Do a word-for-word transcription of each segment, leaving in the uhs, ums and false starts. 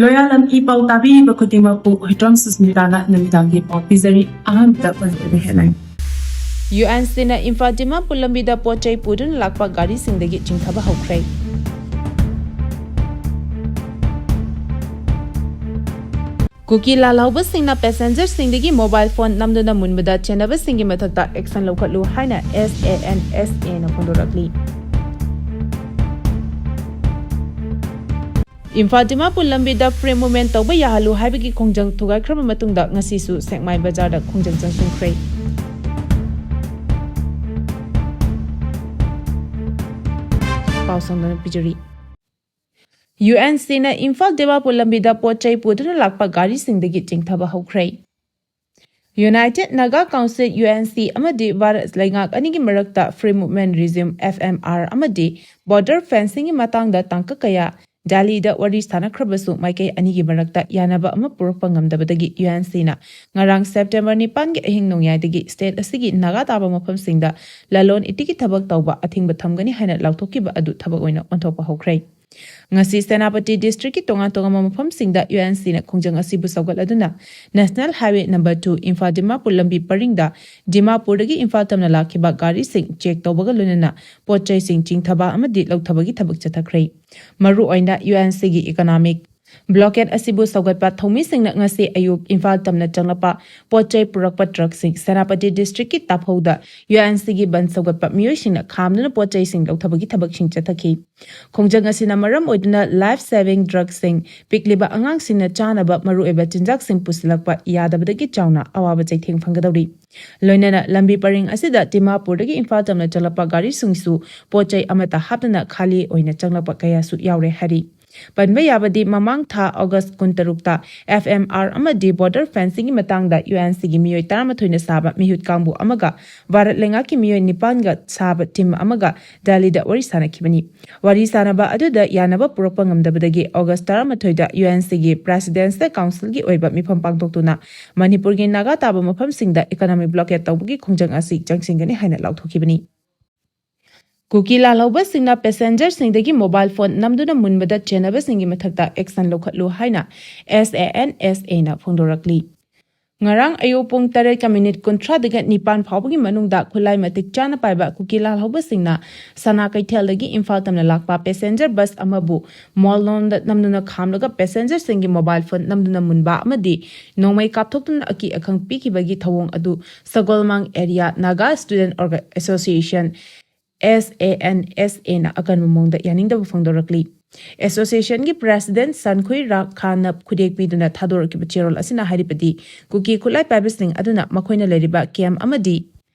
ꯂꯣꯌꯥꯂꯝ E ꯄꯥꯎ ꯇꯥꯕꯤꯔꯤꯕ ꯈꯨꯗꯤꯡꯃꯛꯄꯨ ꯍꯨꯏꯗ꯭ꯔꯣꯝ ꯁꯨꯁꯃꯤꯇꯥꯅ ꯅꯨꯃꯤꯗꯥꯡꯒꯤ ꯄꯥꯎ ꯄꯤꯖꯔꯤ꯫ ꯑꯍꯥꯟꯕꯗ ꯃꯔꯨꯑꯣꯏꯕ headline꯫ ꯌꯨ ꯑꯦꯟ ꯁꯤꯅ ꯏꯝꯐꯥꯜ ꯗꯤꯃꯥꯄꯨꯔ ꯂꯝꯕꯤꯗ ꯄꯣꯠ ꯆꯩ ꯄꯨꯗꯨꯅ ꯂꯥꯛꯄ ꯒꯥꯔꯤꯁꯤꯡꯗꯒꯤ ꯆꯤꯡꯊꯕ ꯍꯧꯈ꯭ꯔꯦ꯫ ꯀꯨꯀꯤ ꯂꯥꯜꯍꯧꯕꯁꯤꯡꯅ passengerꯁꯤꯡꯗꯒꯤ mobile phone ꯅꯝꯗꯨꯅ ꯃꯨꯟꯕꯗ ꯆꯦꯟꯅꯕꯁꯤꯡꯒꯤ ꯃꯊꯛꯇ action ꯂꯧꯈꯠꯂꯨ ꯍꯥꯏꯅ S A N S Aꯅ ꯐꯣꯡꯗꯣꯔꯛꯂꯤ꯫ Imphal Dimapur ꯂꯝꯕꯤꯗ free movement ꯇꯧꯕ ꯌꯥꯍꯜꯂꯨ ꯍꯥꯏꯕꯒꯤ ꯈꯣꯡꯖꯪ ꯊꯨꯒꯥꯏꯈ꯭ꯔꯕ ꯃꯇꯨꯡꯗ ꯉꯁꯤꯁꯨ ꯁꯦꯛꯃꯥꯏ ꯕꯖꯥꯔꯗ ꯈꯣꯡꯖꯪ ꯆꯪꯁꯤꯟꯈ꯭ꯔꯦ꯫ ꯄꯥꯎ ꯁꯪꯗꯨꯅ ꯄꯤꯖꯔꯤ꯫ ꯌꯨ ꯑꯦꯟ ꯁꯤꯅ ꯏꯝꯐꯥꯜ ꯗꯤꯃꯥꯄꯨꯔ ꯂꯝꯕꯤꯗ ꯄꯣꯠ ꯆꯩ ꯄꯨꯗꯨꯅ ꯂꯥꯛꯄ ꯒꯥꯔꯤꯁꯤꯡꯗꯒꯤ ꯆꯤꯡꯊꯕ ꯍꯧꯈ꯭ꯔꯦ꯫ United Naga Council, U N C, ꯑꯃꯗꯤ ꯚꯥꯔꯠ ꯂꯩꯉꯥꯛ ꯑꯅꯤꯒꯤ ꯃꯔꯛꯇ Free Movement Regime, F M R, ꯑꯃꯗꯤ border fencingꯒꯤ ꯃꯇꯥꯡꯗ ꯇꯥꯡꯀꯛ ꯀꯌꯥ ꯗꯦꯜꯂꯤꯗ ꯋꯥꯔꯤ ꯁꯥꯟꯅꯈ꯭ꯔꯕꯁꯨ, ꯃꯥꯏꯀꯩ ꯑꯅꯤꯒꯤ ꯃꯔꯛꯇ ꯌꯥꯅꯕ ꯑꯃ ꯄꯨꯔꯛꯄ ꯉꯝꯗꯕꯗꯒꯤ U N Cꯅ ꯉꯔꯥꯡ September ꯅꯤꯄꯥꯟꯒꯤ ꯑꯍꯤꯡ ꯅꯣꯡꯌꯥꯏꯗꯒꯤ state ꯑꯁꯤꯒꯤ ꯅꯥꯒꯥ ꯇꯥꯕ ꯃꯐꯝꯁꯤꯡꯗ ꯂꯂꯣꯟ ꯏꯇꯤꯛꯀꯤ ꯊꯕꯛ ꯇꯧꯕ ꯑꯊꯤꯡꯕ ꯊꯝꯒꯅꯤ ꯍꯥꯏꯅ ꯂꯥꯎꯊꯣꯛꯈꯤꯕ ꯑꯗꯨ ꯊꯕꯛ ꯑꯣꯏꯅ ꯑꯣꯟꯊꯣꯛꯄ ꯍꯧꯈ꯭ꯔꯦ꯫ ꯉꯁꯤ ꯁꯦꯅꯥꯄꯇꯤ districtꯀꯤ ꯇꯣꯉꯥꯟ ꯇꯣꯉꯥꯟꯕ ꯃꯐꯝꯁꯤꯡꯗ U N Cꯅ ꯈꯣꯡꯖꯪ ꯑꯁꯤꯕꯨ ꯁꯧꯒꯠꯂꯗꯨꯅ National Highway number two, Imphal Dimapur ꯂꯝꯕꯤ ꯄꯔꯤꯡꯗ ꯗꯤꯃꯥꯄꯨꯔꯗꯒꯤ ꯏꯝꯐꯥꯜ ꯇꯝꯅ ꯂꯥꯛꯈꯤꯕ ꯒꯥꯔꯤꯁꯤꯡ check ꯇꯧꯕꯒ ꯂꯣꯏꯅꯅ ꯄꯣꯠ ꯆꯩꯁꯤꯡ ꯆꯤꯡꯊꯕ ꯑꯃꯗꯤ ꯂꯧꯊꯕꯒꯤ ꯊꯕꯛ ꯆꯠꯊꯈ꯭ꯔꯦ꯫ ꯃꯔꯨꯑꯣꯏꯅ U N Cꯒꯤ economic blockade ꯑꯁꯤꯕꯨ ꯁꯧꯒꯠꯄ ꯊꯧꯃꯤꯁꯤꯡꯅ ꯉꯁꯤ ꯑꯌꯨꯛ ꯏꯝꯐꯥꯜ ꯇꯝꯅ ꯆꯪꯂꯛꯄ ꯄꯣꯠ ꯆꯩ ꯄꯨꯔꯛꯄ truckꯁꯤꯡ ꯁꯦꯅꯥꯄꯇꯤ districtꯀꯤ ꯇꯥꯐꯧꯗ U N Cꯒꯤ ꯕꯟ ꯁꯧꯒꯠꯄ ꯃꯤꯑꯣꯏꯁꯤꯡꯅ ꯈꯥꯝꯗꯨꯅ ꯄꯣꯠ ꯆꯩꯁꯤꯡ ꯂꯧꯊꯕꯒꯤ ꯊꯕꯛꯁꯤꯡ ꯆꯠꯊꯈꯤ꯫ ꯈꯣꯡꯖꯪ ꯑꯁꯤꯅ ꯃꯔꯝ ꯑꯣꯏꯗꯨꯅ life saving drugꯁꯤꯡ, ꯄꯤꯛꯂꯤꯕ ꯑꯉꯥꯡꯁꯤꯡꯅ ꯆꯥꯅꯕ ꯃꯔꯨꯑꯣꯏꯕ ꯆꯤꯟꯖꯥꯛꯁꯤꯡ ꯄꯨꯁꯤꯜꯂꯛꯄ ꯌꯥꯗꯕꯗꯒꯤ ꯆꯥꯎꯅ ꯑꯋꯥꯕ ꯆꯩꯊꯦꯡ ꯐꯪꯒꯗꯧꯔꯤ꯫ ꯂꯣꯏꯅꯅ ꯂꯝꯕꯤ ꯄꯔꯤꯡ ꯑꯁꯤꯗ ꯗꯤꯃꯥꯄꯨꯔꯗꯒꯤ ꯏꯝꯐꯥꯜ ꯇꯝꯅ ꯆꯪꯂꯛꯄ ꯒꯥꯔꯤꯁꯤꯡꯁꯨ ꯄꯣꯠ ꯆꯩ ꯑꯃꯠꯇ ꯍꯥꯞꯇꯅ ꯈꯥꯂꯤ ꯑꯣꯏꯅ ꯆꯪꯂꯛꯄ ꯀꯌꯥꯁꯨ ꯌꯥꯎꯔꯦ ꯍꯥꯏꯔꯤ꯫ ꯄꯟꯕ ꯌꯥꯕꯗꯤ, ꯃꯃꯥꯡ ꯊꯥ August ꯀꯨꯟꯇꯔꯨꯛꯇ F M R ꯑꯃꯗꯤ border fencingꯒꯤ ꯃꯇꯥꯡꯗ U N Cꯒꯤ ꯃꯤꯑꯣꯏ ꯇꯔꯥꯃꯥꯊꯣꯏꯅ ꯁꯥꯕ ꯃꯤꯍꯨꯠ ꯀꯥꯡꯕꯨ ꯑꯃꯒ ꯚꯥꯔꯠ ꯂꯩꯉꯥꯛꯀꯤ ꯃꯤꯑꯣꯏ ꯅꯤꯄꯥꯟꯒ ꯁꯥꯕ team ꯑꯃꯒ ꯗꯦꯜꯂꯤꯗ ꯋꯥꯔꯤ ꯁꯥꯅꯈꯤꯕꯅꯤ꯫ ꯋꯥꯔꯤ ꯁꯥꯅꯕ ꯑꯗꯨꯗ ꯌꯥꯅꯕ ꯄꯨꯔꯛꯄ ꯉꯝꯗꯕꯗꯒꯤ August ꯇꯔꯥꯃꯥꯊꯣꯏꯗ U N Cꯒꯤ Presidential Councilꯒꯤ ꯑꯣꯏꯕ ꯃꯤꯐꯝ ꯄꯥꯡꯊꯣꯛꯇꯨꯅ ꯃꯅꯤꯄꯨꯔꯒꯤ ꯅꯥꯒꯥ ꯇꯥꯕ ꯃꯐꯝꯁꯤꯡꯗ economic blockade ꯇꯧꯕꯒꯤ ꯈꯣꯡꯖꯪ ꯑꯁꯤ ꯆꯪꯁꯤꯟꯒꯅꯤ ꯍꯥꯏꯅ ꯂꯥꯎꯊꯣꯛꯈꯤꯕꯅꯤ꯫ ꯀꯨꯀꯤ ꯂꯥꯜꯍꯧꯕꯁꯤꯡꯅ ꯄꯦꯁꯦꯟꯖꯔꯁꯤꯡꯗꯒꯤ ꯃꯣꯕꯥꯏꯜ ꯐꯣꯟ ꯅꯝꯗꯨꯅ ꯃꯨꯟꯕꯗ ꯆꯦꯟꯅꯕꯁꯤꯡꯒꯤ ꯃꯊꯛꯇ ꯑꯦꯛꯁꯟ ꯂꯧꯈꯠꯂꯨ ꯍꯥꯏꯅ ꯑꯦꯁ ꯑꯦ ꯑꯦꯟ ꯑꯦꯁ ꯑꯦꯅ ꯐꯣꯡꯗꯣꯔꯛꯂꯤ꯫ ꯉꯔꯥꯡ ꯑꯌꯨꯛ ꯄꯨꯡ ꯇꯔꯦꯠꯀ ꯃꯤꯅꯤꯠ ꯀꯨꯟꯊ꯭ꯔꯥꯗꯒꯤ ꯅꯤꯄꯥꯟ ꯐꯥꯎꯕꯒꯤ ꯃꯅꯨꯡꯗ ꯈꯨꯠꯂꯥꯏ ꯃꯇꯤꯛ ꯆꯥꯅ ꯄꯥꯏꯕ ꯀꯨꯀꯤ ꯂꯥꯜꯍꯧꯕꯁꯤꯡꯅ ꯁꯅꯥ ꯀꯩꯊꯦꯜꯗꯒꯤ ꯏꯝꯐꯥꯜ ꯇꯝꯅ ꯂꯥꯛꯄ ꯄꯦꯁꯦꯟꯖꯔ ꯕꯁ ꯑꯃꯕꯨ ꯃꯣꯜꯂꯣꯝꯗ ꯅꯝꯗꯨꯅ ꯈꯥꯝꯂꯒ ꯄꯦꯁꯦꯟꯖꯔꯁꯤꯡꯒꯤ ꯃꯣꯕꯥꯏꯜ ꯐꯣꯟ ꯅꯝꯗꯨꯅ ꯃꯨꯟꯕ ꯑꯃꯗꯤ ꯅꯣꯡꯃꯩ ꯀꯥꯞꯊꯣꯛꯇꯨꯅ ꯑꯀꯤ ꯑꯈꯪ ꯄꯤꯈꯤꯕꯒꯤ ꯊꯧꯑꯣꯡ ꯑꯗꯨ ꯁꯒꯣꯜꯃꯥꯡ ꯑꯦꯔꯤꯌꯥ ꯅꯥꯒꯥ ꯁ꯭ꯇꯨꯗꯦꯟꯠ ꯑꯣꯔꯒ-, association, S A N S ꯑꯦꯅ ꯑꯀꯟꯕ ꯃꯑꯣꯡꯗ ꯌꯥꯅꯤꯡꯗꯕ ꯐꯣꯡꯗꯣꯔꯛꯂꯤ꯫ ꯑꯦꯁꯣꯁꯤꯌꯦꯁꯟꯒꯤ ꯄ꯭ꯔꯦꯁꯤꯗꯦꯟꯠ ꯁꯟꯈꯨꯏ ꯔꯥꯈꯥꯟꯅ ꯈꯨꯗꯦꯛ ꯄꯤꯗꯨꯅ ꯊꯥꯗꯣꯔꯛꯈꯤꯕ ꯆꯦꯔꯣꯜ ꯑꯁꯤꯅ ꯍꯥꯏꯔꯤꯕꯗꯤ, ꯀꯨꯀꯤ ꯈꯨꯠꯂꯥꯏ ꯄꯥꯏꯕꯁꯤꯡ ꯑꯗꯨꯅ ꯃꯈꯣꯏꯅ ꯂꯩꯔꯤꯕ ꯀꯦꯝꯞ ꯑꯃꯗꯤ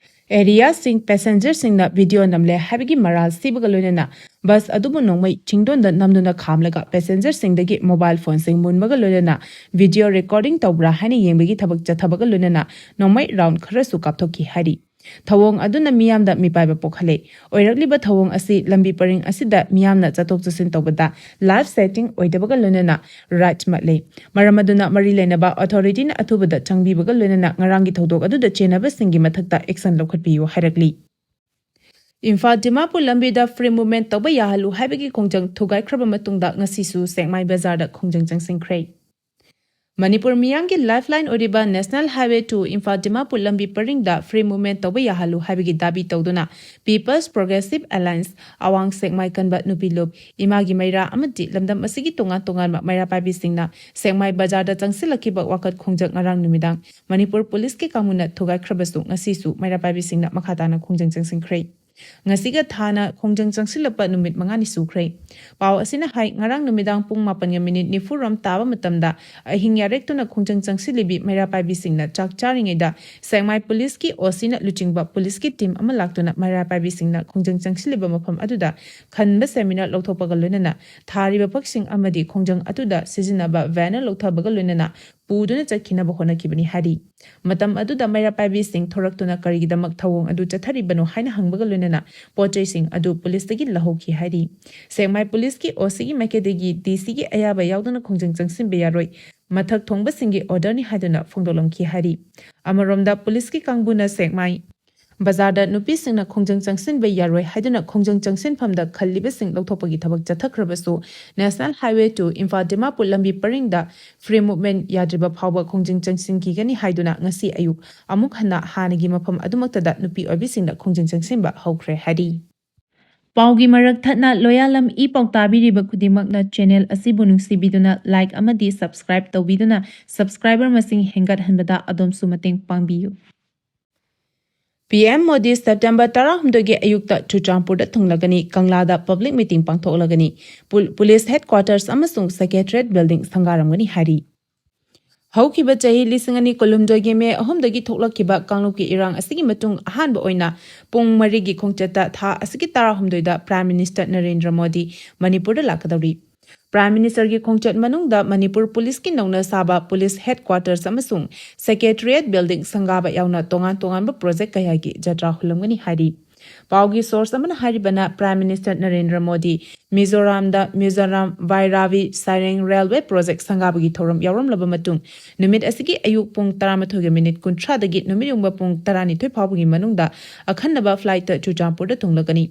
ꯑꯦꯔꯤꯌꯥꯁꯤꯡ ꯄꯦꯁꯦꯟꯖꯔꯁꯤꯡꯅ ꯚꯤꯗꯤꯑꯣ ꯅꯝꯂꯦ ꯍꯥꯏꯕꯒꯤ ꯃꯔꯥꯜ ꯁꯤꯕꯒ ꯂꯣꯏꯅꯅ ꯕꯁ ꯑꯗꯨꯕꯨ ꯅꯣꯡꯃꯩ ꯆꯤꯡꯗꯣꯟꯗ ꯅꯝꯗꯨꯅ ꯈꯥꯝꯂꯒ ꯄꯦꯁꯦꯟꯖꯔꯁꯤꯡꯗꯒꯤ ꯃꯣꯕꯥꯏꯜ ꯐꯣꯟꯁꯤꯡ ꯃꯨꯟꯕꯒ ꯂꯣꯏꯅꯅ ꯚꯤꯗꯤꯑꯣ ꯔꯦꯀꯣꯔꯗꯤꯡ ꯇꯧꯕ꯭ꯔꯥ ꯍꯥꯏꯅ ꯌꯦꯡꯕꯒꯤ ꯊꯕꯛ ꯆꯠꯊꯕꯒ ꯂꯣꯏꯅꯅ ꯅꯣꯡꯃꯩ ꯔꯥꯎꯟ ꯈꯔꯁꯨ ꯀꯥꯞꯊꯣꯛꯈꯤ ꯍꯥꯏꯔꯤ꯫ ꯊꯧꯑꯣꯡ ꯑꯗꯨꯅ ꯃꯤꯌꯥꯝꯗ ꯃꯤꯄꯥꯏꯕ ꯄꯣꯛꯍꯜꯂꯦ꯫ ꯑꯣꯏꯔꯛꯂꯤꯕ ꯊꯧꯑꯣꯡ ꯑꯁꯤ ꯂꯝꯕꯤ ꯄꯔꯤꯡ ꯑꯁꯤꯗ ꯃꯤꯌꯥꯝꯅ ꯆꯠꯊꯣꯛ ꯆꯠꯁꯤꯟ ꯇꯧꯕꯗ ꯂꯥꯏꯐ ꯁꯦꯐꯇꯤ ꯑꯣꯏꯗꯕꯒ ꯂꯣꯏꯅꯅ ꯔꯥꯏꯠ ꯃꯠꯂꯦ꯫ ꯃꯔꯝ ꯑꯗꯨꯅ ꯃꯔꯤ ꯂꯩꯅꯕ ꯑꯣꯊꯣꯔꯤꯇꯤꯅ ꯑꯊꯨꯕꯗ ꯆꯪꯕꯤꯕꯒ ꯂꯣꯏꯅꯅ ꯉꯔꯥꯡꯒꯤ ꯊꯧꯗꯣꯛ ꯑꯗꯨꯗ ꯆꯦꯟꯅꯕꯁꯤꯡꯒꯤ ꯃꯊꯛꯇ ꯑꯦꯛꯁꯟ ꯂꯧꯈꯠꯄꯤꯌꯨ ꯍꯥꯏꯔꯛꯂꯤ꯫ ꯏꯝꯐꯥꯜ ꯗꯤꯃꯥꯄꯨꯔ ꯂꯝꯕꯤꯗ ꯐ꯭ꯔꯤ ꯃꯨꯚꯃꯦꯟꯠ ꯇꯧꯕ ꯌꯥꯍꯜꯂꯨ ꯍꯥꯏꯕꯒꯤ ꯈꯣꯡꯖꯪ ꯊꯨꯒꯥꯏꯈ꯭ꯔꯕ ꯃꯇꯨꯡꯗ ꯉꯁꯤꯁꯨ ꯁꯦꯛꯃꯥꯏ ꯕꯖꯥꯔꯗ ꯈꯣꯡꯖꯪ ꯆꯪꯁꯤꯟꯈ꯭ꯔꯦ꯫ ꯃꯅꯤꯄꯨꯔ ꯃꯤꯌꯥꯝꯒꯤ ꯂꯥꯏꯐꯂꯥꯏꯟ ꯑꯣꯏꯔꯤꯕ national highway two Imphal Dimapur ꯂꯝꯕꯤ ꯄꯔꯤꯡꯗ ꯐ꯭ꯔꯤ ꯃꯨꯚꯃꯦꯟꯠ ꯇꯧꯕ ꯌꯥꯍꯜꯂꯨ ꯍꯥꯏꯕꯒꯤ ꯗꯥꯕꯤ ꯇꯧꯗꯨꯅ ꯄꯤꯄꯜꯁ ꯄ꯭ꯔꯣꯒ꯭ꯔꯦꯁꯤꯚ ꯑꯦꯂꯥꯌꯟꯁ, ꯑꯋꯥꯡ ꯁꯦꯛꯃꯥꯏ ꯀꯟꯕ ꯅꯨꯄꯤ ꯂꯨꯞ, ꯏꯃꯥꯒꯤ ꯃꯩꯔꯥ ꯑꯃꯗꯤ ꯂꯝꯗꯝ ꯑꯁꯤꯒꯤ ꯇꯣꯉꯥꯟ ꯇꯣꯉꯥꯟꯕ ꯃꯩꯔꯥ ꯄꯥꯏꯕꯤꯁꯤꯡꯅ ꯁꯦꯛꯃꯥꯏ ꯕꯖꯥꯔꯗ ꯆꯪꯁꯤꯜꯂꯛꯈꯤꯕ ꯋꯥꯀꯠ ꯈꯣꯡꯖꯪ ꯉꯔꯥꯡ ꯅꯨꯃꯤꯗꯥꯡ ꯃꯅꯤꯄꯨꯔ ꯄꯨꯂꯤꯁꯀꯤ ꯀꯥꯡꯕꯨꯅ ꯊꯨꯒꯥꯏꯈ꯭ꯔꯕꯁꯨ ꯉꯁꯤꯁꯨ ꯃꯩꯔꯥ ꯄꯥꯏꯕꯤꯁꯤꯡꯅ ꯃꯈꯥ ꯇꯥꯅ ꯈꯣꯡꯖꯪ ꯆꯪꯁꯤꯟꯈ꯭ꯔꯦ꯫ ꯉꯁꯤꯒ ꯊꯥꯅ ꯈꯣꯡꯖꯪ ꯆꯪꯁꯤꯜꯂꯛꯄ ꯅꯨꯃꯤꯠ ꯃꯉꯥꯅꯤ ꯁꯨꯈ꯭ꯔꯦ꯫ ꯄꯥꯎ ꯑꯁꯤꯅ ꯍꯥꯏ, ꯉꯔꯥꯡ ꯅꯨꯃꯤꯗꯥꯡ ꯄꯨꯡ ꯃꯥꯄꯟꯒ ꯃꯤꯅꯤꯠ ꯅꯤꯐꯨ ꯔꯣꯝ ꯇꯥꯕ ꯃꯇꯝꯗ ꯑꯍꯤꯡ ꯌꯥꯔꯦꯛꯇꯨꯅ ꯈꯣꯡꯖꯪ ꯆꯪꯁꯤꯜꯂꯤꯕꯤ ꯃꯩꯔꯥ ꯄꯥꯏꯕꯤꯁꯤꯡꯅ ꯆꯥꯛ ꯆꯥꯔꯤꯉꯩꯗ ꯁꯦꯛꯃꯥꯏ ꯄꯨꯂꯤꯁꯀꯤ ꯑꯣ ꯁꯤꯅ ꯂꯨꯆꯤꯡꯕ ꯄꯨꯂꯤꯁꯀꯤ ꯇꯤꯝ ꯑꯃ ꯂꯥꯛꯇꯨꯅ ꯃꯩꯔꯥ ꯄꯥꯏꯕꯤꯁꯤꯡꯅ ꯈꯣꯡꯖꯪ ꯆꯪꯁꯤꯜꯂꯤꯕ ꯃꯐꯝ ꯑꯗꯨꯗ ꯈꯟꯕ ꯁꯦꯃꯤꯅꯥꯔ ꯂꯧꯊꯣꯛꯄꯒ ꯂꯣꯏꯅꯅ ꯊꯥꯔꯤꯕ ꯄꯛꯁꯤꯡ ꯑꯃꯗꯤ ꯈꯣꯡꯖꯪ ꯑꯗꯨꯗ ꯁꯤꯖꯤꯟꯅꯕ ꯕꯦꯅꯔ ꯂꯧꯊꯕꯒ ꯂꯣꯏꯅꯅ ꯄꯨꯗꯨꯅ ꯆꯠꯈꯤꯅꯕ ꯍꯣꯠꯅꯈꯤꯕꯅꯤ ꯍꯥꯏꯔꯤ꯫ ꯃꯇꯝ ꯑꯗꯨꯗ ꯃꯩꯔꯥ ꯄꯥꯏꯕꯤꯁꯤꯡ ꯊꯣꯔꯛꯇꯨꯅ ꯀꯔꯤꯒꯤꯗꯃꯛ ꯊꯧꯑꯣꯡ ꯑꯗꯨ ꯆꯠꯊꯔꯤꯕꯅꯣ ꯍꯥꯏꯅ ꯍꯪꯕꯒ ꯂꯣꯏꯅꯅ ꯄꯣꯠ ꯆꯩꯁꯤꯡ ꯑꯗꯨ ꯄꯨꯂꯤꯁꯇꯒꯤ ꯂꯧꯍꯧꯈꯤ ꯍꯥꯏꯔꯤ꯫ ꯁꯦꯛꯃꯥꯏ ꯄꯨꯂꯤꯁꯀꯤ ꯑꯣ ꯁꯤꯒꯤ ꯃꯥꯏꯀꯩꯗꯒꯤ ꯗꯤ ꯁꯤꯒꯤ ꯑꯌꯥꯕ ꯌꯥꯎꯗꯅ ꯈꯣꯡꯖꯪ ꯆꯪꯁꯤꯟꯕ ꯌꯥꯔꯣꯏ, ꯃꯊꯛ ꯊꯣꯡꯕꯁꯤꯡꯒꯤ ꯑꯣꯔꯗꯔꯅꯤ ꯍꯥꯏꯗꯨꯅ ꯐꯣꯡꯗꯣꯛꯂꯝꯈꯤ ꯍꯥꯏꯔꯤ꯫ ꯑꯃꯔꯣꯝꯗ ꯄꯨꯂꯤꯁꯀꯤ ꯀꯥꯡꯕꯨꯅ ꯁꯦꯛꯃꯥꯏ ꯕꯖꯥꯔꯗ ꯅꯨꯄꯤꯁꯤꯡꯅ ꯈꯣꯡꯖꯪ ꯆꯪꯁꯤꯟꯕ ꯌꯥꯔꯣꯏ ꯍꯥꯏꯗꯨꯅ ꯈꯣꯡꯖꯪ ꯆꯪꯁꯤꯟꯐꯝꯗ ꯈꯜꯂꯤꯕꯁꯤꯡ ꯂꯧꯊꯣꯛꯄꯒꯤ ꯊꯕꯛ ꯆꯠꯊꯈ꯭ꯔꯕꯁꯨ, National Highway two Imphal Dimapur ꯂꯝꯕꯤ ꯄꯔꯤꯡꯗ free movement ꯌꯥꯗ꯭ꯔꯤꯕ ꯐꯥꯎꯕ ꯈꯣꯡꯖꯪ ꯆꯪꯁꯤꯟꯈꯤꯒꯅꯤ ꯍꯥꯏꯗꯨꯅ ꯉꯁꯤ ꯑꯌꯨꯛ ꯑꯃꯨꯛ ꯍꯟꯅ ꯍꯥꯟꯅꯒꯤ ꯃꯐꯝ ꯑꯗꯨꯃꯛꯇꯗ ꯅꯨꯄꯤ ꯑꯣꯏꯕꯤꯁꯤꯡꯅ ꯈꯣꯡꯖꯪ ꯆꯪꯁꯤꯟꯕ ꯍꯧꯈ꯭ꯔꯦ ꯍꯥꯏꯔꯤ꯫ ꯄꯥꯎꯒꯤ ꯃꯔꯛ ꯊꯠꯅ ꯂꯣꯌꯥꯂꯝ ꯏ ꯄꯥꯎ ꯇꯥꯕꯤꯔꯤꯕ ꯈꯨꯗꯤꯡꯃꯛꯅ channel ꯑꯁꯤꯕꯨ ꯅꯨꯡꯁꯤꯕꯤꯗꯨꯅ like ꯑꯃꯗꯤ subscribe ꯇꯧꯕꯤꯗꯨꯅ subscriber ꯃꯁꯤꯡ ꯍꯦꯟꯒꯠꯍꯟꯕꯗ ꯑꯗꯣꯝꯁꯨ ꯃꯇꯦꯡ ꯄꯥꯡꯕꯤꯌꯨ꯫ ꯄꯤ ꯑꯦꯝ ꯃꯣꯗꯤ ꯁꯦꯞꯇꯦꯝꯕꯔ ꯇꯔꯥꯍꯨꯝꯗꯣꯏꯒꯤ ꯑꯌꯨꯛꯇ ꯆꯨꯔꯆꯥꯟꯄꯨꯔꯗ ꯊꯨꯡꯂꯒꯅꯤ, ꯀꯪꯂꯥꯗ public meeting ꯄꯥꯡꯊꯣꯛꯂꯒꯅꯤ, ꯄꯨ-, police headquarters ꯑꯃꯁꯨꯡ Secretariat building ꯁꯪꯒꯥꯔꯝꯒꯅꯤ ꯍꯥꯏꯔꯤ꯫ ꯍꯧꯈꯤꯕ ꯆꯍꯤ ꯂꯤꯁꯤꯡ ꯑꯅꯤ ꯀꯨꯟꯍꯨꯝꯗꯣꯏꯒꯤ ꯃꯦ ꯑꯍꯨꯝꯗꯒꯤ ꯊꯣꯛꯂꯛꯈꯤꯕ ꯀꯥꯡꯂꯨꯞꯀꯤ ꯏꯔꯥꯡ ꯑꯁꯤꯒꯤ ꯃꯇꯨꯡ ꯑꯍꯥꯟꯕ ꯑꯣꯏꯅ ꯄꯨꯡ ꯃꯔꯤꯒꯤ ꯈꯣꯡꯆꯠꯇ ꯊꯥ ꯑꯁꯤꯒꯤ ꯇꯔꯥꯍꯨꯝꯗꯣꯏꯗ Prime Minister ꯅꯔꯦꯟꯗ꯭ꯔ ꯃꯣꯗꯤ ꯃꯅꯤꯄꯨꯔꯗ ꯂꯥꯛꯀꯗꯧꯔꯤ꯫ Prime Ministerꯒꯤ ꯈꯣꯡꯆꯠ ꯃꯅꯨꯡꯗ ꯃꯅꯤꯄꯨꯔ Policeꯀꯤ ꯅꯧꯅ ꯁꯥꯕ police headquarters ꯑꯃꯁꯨꯡ Secretariat building ꯁꯪꯒꯥꯕ ꯌꯥꯎꯅ ꯇꯣꯉꯥꯟ ꯇꯣꯉꯥꯟꯕ project ꯀꯌꯥꯒꯤ ꯖꯇ꯭ꯔꯥ ꯍꯨꯜꯂꯝꯒꯅꯤ ꯍꯥꯏꯔꯤ꯫ ꯄꯥꯎꯒꯤ source ꯑꯃꯅ ꯍꯥꯏꯔꯤꯕꯅ, Prime Minister ꯅꯔꯦꯟꯗ꯭ꯔ ꯃꯣꯗꯤ ꯃꯤꯖꯣꯔꯥꯝꯗ ꯃꯤꯖꯣꯔꯥꯝ ꯚꯥꯏꯔꯥꯕꯤ ꯁꯥꯏꯔꯦꯡ railway project ꯁꯪꯒꯥꯕꯒꯤ ꯊꯧꯔꯝ ꯌꯥꯎꯔꯝꯂꯕ ꯃꯇꯨꯡ, ꯅꯨꯃꯤꯠ ꯑꯁꯤꯒꯤ ꯑꯌꯨꯛ ꯄꯨꯡ ꯇꯔꯥꯃꯥꯊꯣꯏꯒꯤ ꯃꯤꯅꯤꯠ ꯀꯨꯟꯊ꯭ꯔꯥꯗꯒꯤ ꯅꯨꯃꯤꯠ ꯌꯨꯡꯕ ꯄꯨꯡ ꯇꯔꯥꯅꯤꯊꯣꯏ ꯐꯥꯎꯕꯒꯤ ꯃꯅꯨꯡꯗ ꯑꯈꯟꯅꯕ flightꯇ ꯆꯨꯔꯆꯥꯟꯄꯨꯔꯗ ꯊꯨꯡꯂꯒꯅꯤ꯫